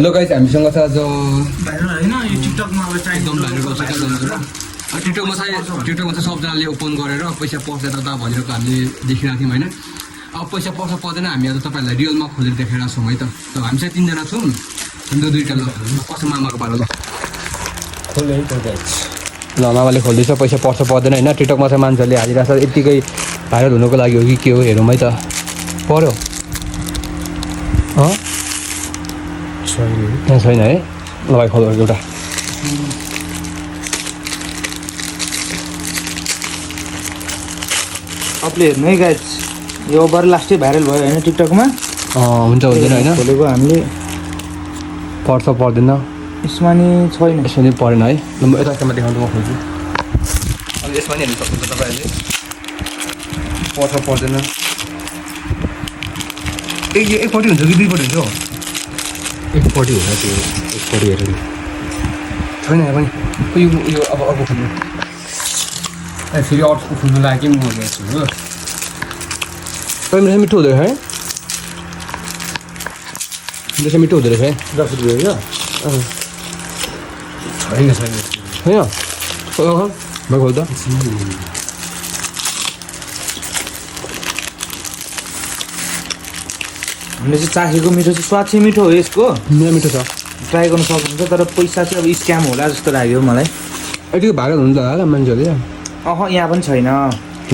Hello guys, हामीसँग छ आज भाइरल हैन यो टिकटकमा अब चाहिँ एकदम भाइरल भएको छ टिकटकमा चाहिँ सबजनाले ओपन गरेर पैसा पर्छ त भनेर हामीले देखिरहेको थियौँ होइन। अब पैसा पर्छ पर्दैन हामी आज तपाईँहरूलाई रियलमा खोलेर देखाइरहेको छौँ है त। हामी चाहिँ 3 जना छौँ, अन्त 2टा ल कसो मामाको पालो ल खोल्दै ल मामाले खोल्दैछ। पैसा पर्छ पर्दैन होइन। टिकटकमा चाहिँ मान्छेहरूले हालिरहेको छ, यत्तिकै भाइरल हुनुको लागि हो कि के हो हेरौँ है त। पर्यो छैन है। ल भाइ खोल एउटा अपले हेर्नु है गाइस, यो ओभर लास्टै भाइरल भयो होइन टिकटकमा। हुन्छ हुँदैन होइन। खोलेको हामीले पर्छ पर्दैन यसमा नि छैन। यसमा नि परेन है। ल म यता यतामा देखाउँछु, म खोल्छु। अनि यसमा नि हेर्नु सक्नुहुन्छ तपाईँहरूले पर्छ पर्दैन। एकपट्टि हुन्छ कि दुईपट्टि हुन्छ? एकपट्टि हुन्छ त्यो, एकपट्टि हेरेर छैन यहाँ पनि। यो अब अर्को खोल्नु फेरि अर्को खोल्नु लागि म गर्छु हो। तपाईँ मिठो हुँदो रहेछ है, त्यसै मिठो हुँदो रहेछ है। 10 रुपैयाँ छैन छैन होइन भाइ खोल त। हामीले चाहिँ चाखेको मिठो चाहिँ स्वाद चाहिँ मिठो हो यसको, मिठो छ। ट्राई गर्नु सक्नुहुन्छ। तर पैसा चाहिँ अब स्क्याम होला जस्तो लाग्यो मलाई। यतिको भाइरल हुन्छ होला मान्छेहरूले। यहाँ पनि छैन।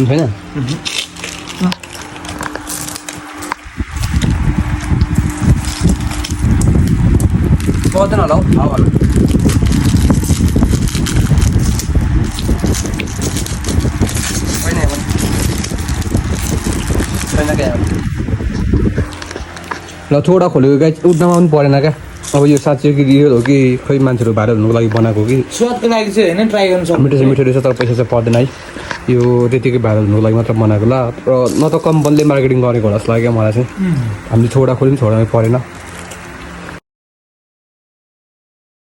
छैन पर्दैन होला हौ। ल थोडा खोलेको गाई उठ्नमा पनि परेन क्या। अब यो साँच्चै कि रियल हो कि खै मान्छेहरू भाइरल हुनुको लागि बनाएको हो कि। स्वादको लागि चाहिँ होइन, ट्राई गर्नु सक्नु। मिठो चाहिँ मिठो रहेछ तर पैसा चाहिँ पर्दैन है। यो त्यतिकै भाइरल हुनुको लागि मात्र बनाएको ल। र न त कम्पनीले मार्केटिङ गरेको होला जस्तो लाग्यो मलाई चाहिँ। हामीले छोडा खोल्यौँ, छोडा परेन।